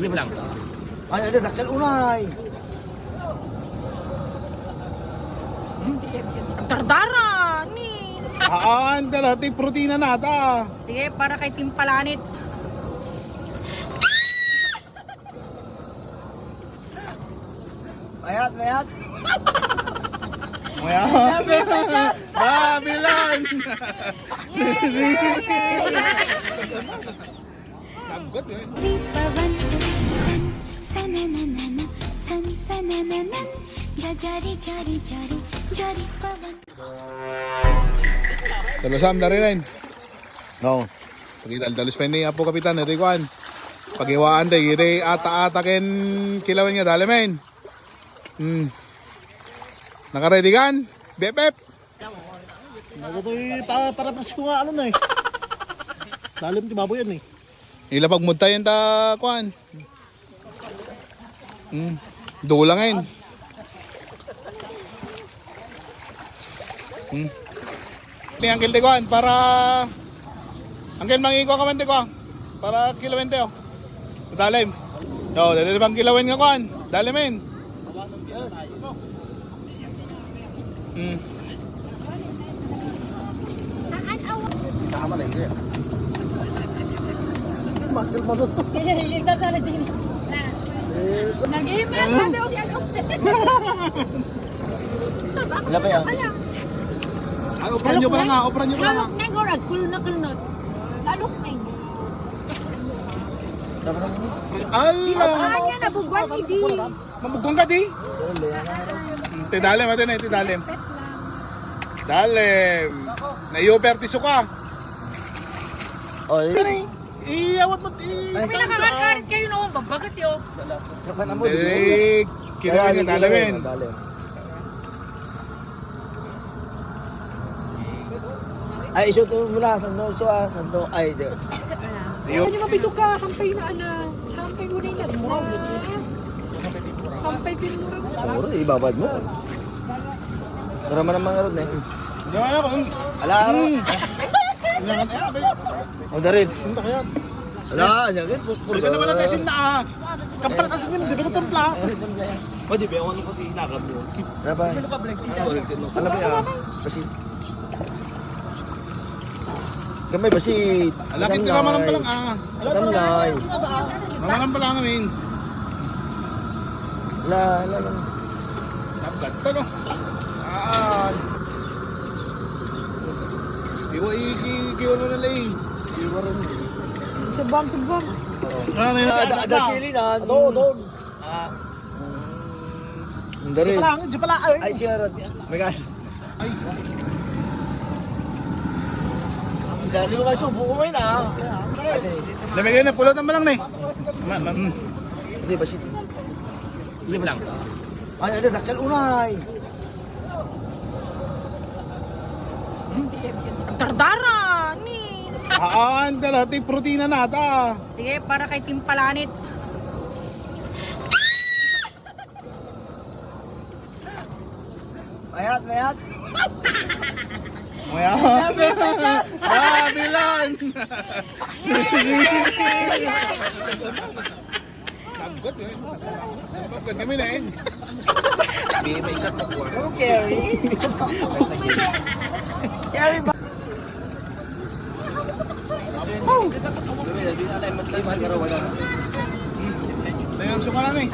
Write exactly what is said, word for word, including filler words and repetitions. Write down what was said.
Ay, ada dakkel unay. Dardara ni. Haan, dala ti protina nata. Sige, para kay Team Palanit. Mayat, mayat. Mayat. Babylon. Sabgot, eh. Jari Pawan, san, sananana, san, sananana, ja, jari, jari, jari, Jari Pawan. Dalusam, dari rin. No. Pagidaldalus pa ni Apo Kapitan, iti kuan. Pagiwaan tayo, iti ata-ata ken kilawen nga, dali, men. Hmm. Nakaready kan? B F F? Nagatoy pa, para presko nga, ano na eh. Lalim ti baboy yan eh. Ilapag mo tayo ta, kuan. Hmm. Dula ngayon. Hmm. Ni Uncle Tiguan, para Uncle, mangikuan ka man, Tiguan. Para kilawen tayo. Dalim. Yo, dali bang kilawen nga kuan. Dalimin. Hmm. Tama na, hindi. Bakit mo to? Yung sasara din. Nag-email, sabi ko, yan, oh. Wala pa yan. Ay, opera nyo pa lang, ah. Opera nyo pa lang, ah. Kalok na yung oras. Kulot na kulot. Kalok na yung. Ala! Ang kanya, nabugwan, hindi. Mabugwan ka, di? Ti dalim, ate na, ti dalim. Dalim. Naiuper ti suka. Oh, Iyawat mo, i- Ay. May nakakarit kayo noon, babagat yun. Saka na mo, Hindi, di ba? Kaya kinain niya, hindi dalamin. Madalim. Ay, isuot mo na, santo, so, ah, santo, ay, di. Ayun. Ano mapisok ka? Hampay na, ana. Hampay mo na yung nagda. Hampay pinura mo. Siguro, ibabad mo. Tara man ang mga ron, eh. Hindi, ano, ano? Ala, aro. Hmm. Ano, ano, ano, ano? O, darin. Punta kaya. Ala, sakit. Puro ka naman ang asin na, ah. Kampal kasi yun, di ba ito templa? O, di ba, ano kasi hinakap mo? Ano ba? Ano ba yan? Kasi, gamay ba si Alakit nila, manang pa lang, ah. Tamlay. Manang pa lang, amin. Ala, ala, ala. Dapat to, no? Ah. Iwa, iki, ikiwan mo na lang. Iwa rin. Subang, subang. Ano yun? Ada, ada sili na. Ano, ano? Ah. Ang dari. Di pala, di pala, ay. Ay, siya rin. May gas. Ay. Ang dari mo kaso, buko ngayon, ah. Lamigay na, pulot naman lang, eh. Ma-, ma-, mm. Hindi ba si-, hindi ba si-, ay, ano, dakkel unay. Dardara ni. Haan, dala ti protina nata. Sige, para kay Team Palanit. Mayat, mayat. Mayat. Babylon. Sabgot, eh. Sabgot kami na, eh. Di, may ikat na kuwan. Okay. Carry ba? Tayo ang suka na, eh.